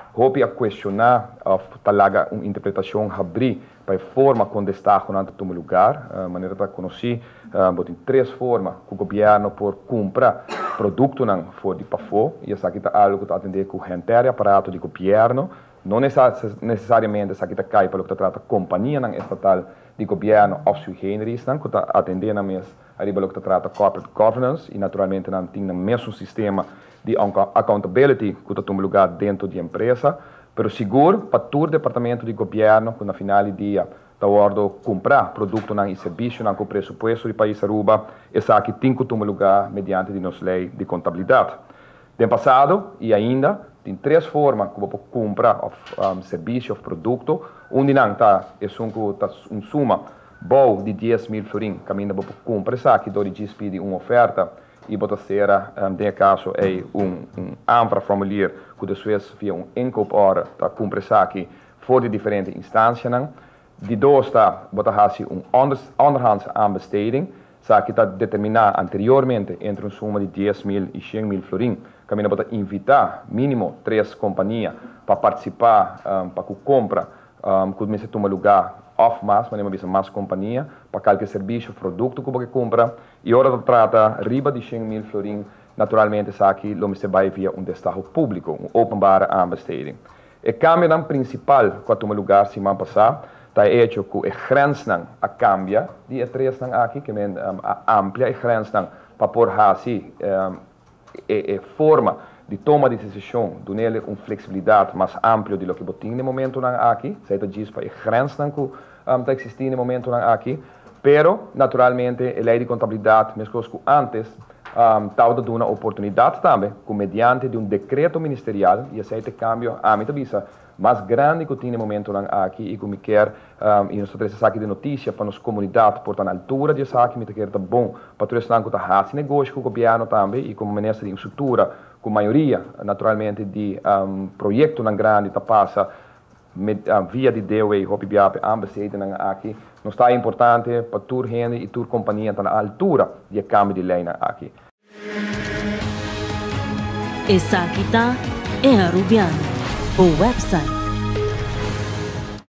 Hopi a cuestiona of ta laga un interpretacion habri pa e forma con destahonan ta tuma lugar. Manera ta conoci, bo tin tres forma cu gobierno por cumpra productonan for di pafo y esaki ta algo cu ta atende cu henter e aparato di gobierno. No necesariamente esaki ta cay pa loke ta trata companianan estatal di gobierno of sui generisnan cu ta atende nan mes ariba loke ta trata corporate governance y naturalmente nan tin nan mesun sistema di accountability cu ta tuma lugar dentro di empresa, pero sigur pa tur departamento di gobierno cu na final di dia ta wordo cumpra productonan y servicionan cu presupuesto di pais Aruba, esaki tin cu tuma lugar mediante di nos ley di contabilidad. Den pasado y ainda tin tres forma cu bo por cumpra of servicio of producto. Un di nan ta esun cu ta un suma bou di 10,000 florin, caminda bo por cumpra esaki door di djis pidi un oferta y bo ta cera den e caso ey un aanvraagformulier cu despues via un inkooporder ta cumpra esaki for di diferente instancianan. Di dos ta bo ta haci un onderhandse aanbesteding. Esaki ta determina anteriormente entre un suma di 10,000 y 100,000 florin. Caminda bo ta invita minimo tres compania pa participa pa cu compra cu mester tuma lugar of mas, manera mi a bisa mas compania, pa calke servicio of producto cu bo ke cumpra. Y ora ta trata riba di 100,000 florin, naturalmente esaki lo mester bay via un destaho publico, un openbare aanbesteding. E cambionan principal cu a tuma lugar siman pasa ta e hecho cu e grensnan a cambia di e tresnan aki, ke men a amplia e grensnan pa por haci e forma di toma di decision, dunele un flexibilidad mas amplio di loke bo tin den momentonan aki. Esey ta djis pa e grensnan cu ta existi den momentonan aki, pero naturalmente e ley di contabilidad, mescos cu antes, tawata duna oportunidad tambe cu mediante di un decreto ministerial, y esey ta e cambio, ami ta bisa, mas grandi cu tin den momentonan aki y cu mi kier y nos ta trece esaki di noticia pa nos comunidad por ta na altura di esaki. Mi ta kere ta bon pa tur esnan cu ta haci negoshi cu gobierno tambe y como minister di infrastructura cu mayoria naturalmente di proyectonan grandi ta pasa via di DOW hopi bia pa e aanbestedenan aki. Nos ta importante pa tur hende y tur compania ta na altura di e cambio di leynan aki. Esaki ta E Arubiano, bo website.